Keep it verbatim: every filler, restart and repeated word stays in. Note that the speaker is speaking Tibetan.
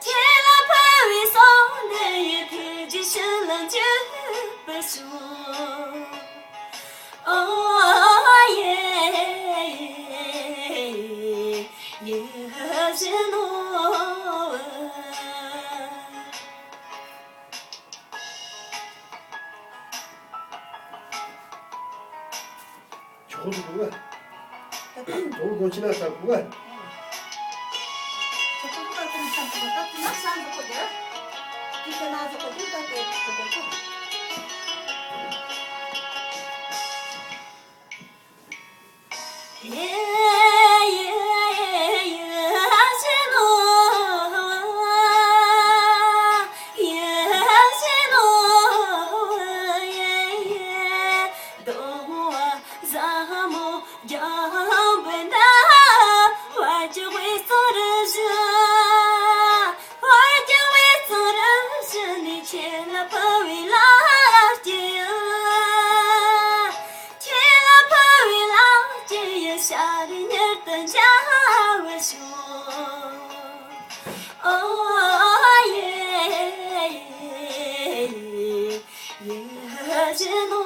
ཁྱེད་ལ་ཕན་པའི་གསུང་འདི་ཡི་ཐུགས་རྗེ་ཞུ་ལ་འཇུག་པར་ཞུ། ཨོ་ཡེ་ཡེ་ཡེ་ཞེས་ནོ། ཆོག་ཆོག་གོ། དོ་དགོང་ཕྱི་ན་ས་གོ། ཁྱེད་ལ་ཕན་པའི་ལག་སྐྱེས་ཡོད། ཁྱེད་ལ་ཕན་པའི་ལག་སྐྱེས་ཡོད། ཤ་རུས་མྱུར་དུ་འཇགས་པར་ཤོག། ཨོ་ཡེ་ཡེ་ཡེ་ཞེས་ནོ།